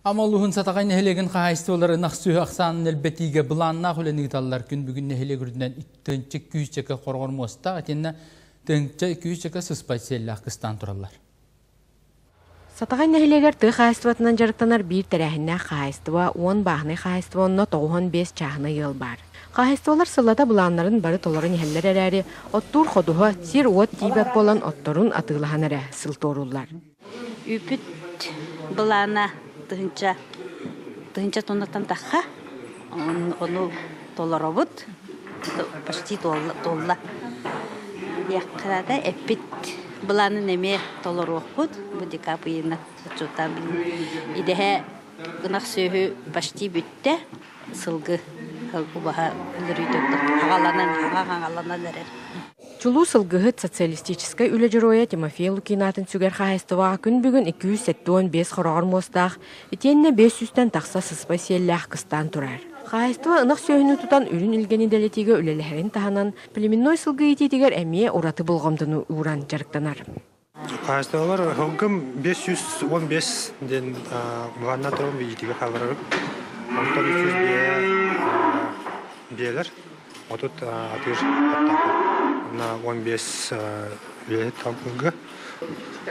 Амма улууһун Сатаҕай нэһилиэгин хаһаайыстыбалара ынах сүөһү ахсаанын элбэтиигэ былааннаах үлэни ыыталлар. Күн бүгүн нэһилиэк үрдүнэн тыһыынча күүсчэкэ хороҕор муостаах итиэннэ тыһыынча күүсчэкэ сыспай сиэллээх кыстаан тураллар. Сатаҕай нэһилиэгэр тыа хаһаайыстыбатынан дьарыктанар биир тэрээһиннээх хаһаайыстыба 10 бааһынай хаһаайыстыба онно 95 чааһынай ыал баар. Хаһаайыстыбалар сыллата былааннарын бары толорон иһэллэр эрээри, оттуур ходуһа, сир-уот тиийбэт буолан отторун атыылаһан эрэ сыл туорууллар. Үүпүт былаана тыһыынча тыһыынча тоннаттан тахха. Ону толоробут. Почти туолла. Диэххэ эппит былаанын эмиэ толоруохпут. Бу декабрь ыйынан отчуоттаан идэһэ ынах сүөһү почти бүттэ. Сылгы убаһа өлөрүүтэ аҕаланан аҕаланан эрэр. Чулуу сылгыһыт социалистическай үлэ дьоруойа Тимофей Лукин аатын сүгэр хаһаайыстыбаҕа күн бүгүн 275 хороҕор муостаах, итиэннэ 500-тэн тахса сыспай сиэллээх кыстаан турар. Хаһаайыстыба ынах сүөһүнү тутан үрүн илгэни дэлэтиигэ үлэлэһэрин таһынан, племенной сылгы иитиитигэр эмиэ ураты болҕомтону ууран дьарыктанар. Хаһаайыстыбалар сылгым 515 диэн былаанна туран иитиигэ хаалларарым. Онтон 300 биэ биэлэр. Отут атыыр аттаахпын. Уонна 15 үлэһит талбыга.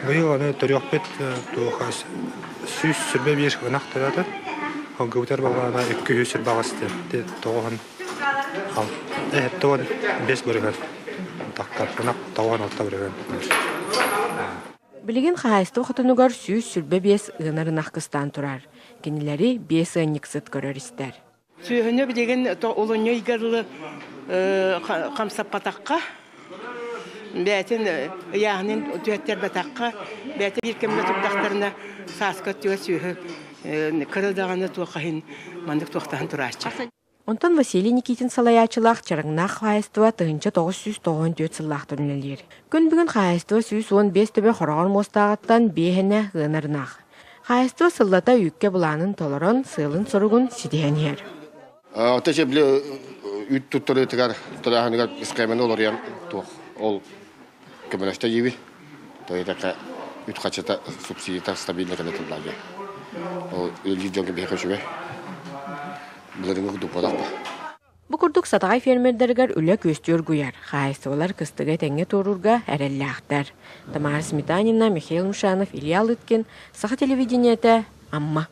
Быйыл аны төрүөхпүт туох 125 ынах төрөөтө. Сылгыбытыгар буоллаҕына 228 диэн тоҕуһун 75 бырыһыан тахтар. Ынах 96 бырыһыан. Билигин хаһаайыстыба хотонугар 125 ыанар ынах кыстаан турар. Кинилэри биэс ыанньыксыт көрөр-истэр. Сүөһүнү билигин олунньу ыйга дылы хамсаппатахха, бэйэтин ыйааһынын түһэттэрбэтэххэ, бэйэтэ биир кэмҥэ турдахтарына сааскы өттүгэр сүөһү кыра даҕаны туох иһин маннык туохтаһан турааччы. Онтон Василий Никитин салайааччылаах Чараҥнаах хаһаайыстыба 1994 сыллаахтан үлэлиир. Күн бүгүн хаһаайыстыба 115 төбө хороҕор муостааҕыттан биэһэнэ ыанар ынах. Хаһаайыстыба сыллата үүккэ былаанын толорон, сыалын-соругун ситиһэн иһэр. Ата били үүт туттарыытыгар тэрээһинигэр схеманы олоруйан туох ол көмөлөстө диибин. Тоҕо үүт хаччата субсидията стабильно кэлэ турда. Ол үлэлиир дьоҥҥо биһиэхэ үчүгэй. Былырыыҥҥы курдук буолар. Бу курдук Сатаҕай фермердэригэр үлэ күөстүү оргуйар, хаһаайыстыбалар кыстыгы этэҥҥэ туоруурга эрэллээхтэр. Тамара Сметанина, Михаил Мушанов, Илья Лыткин, Саха телевидениетэ, Амма.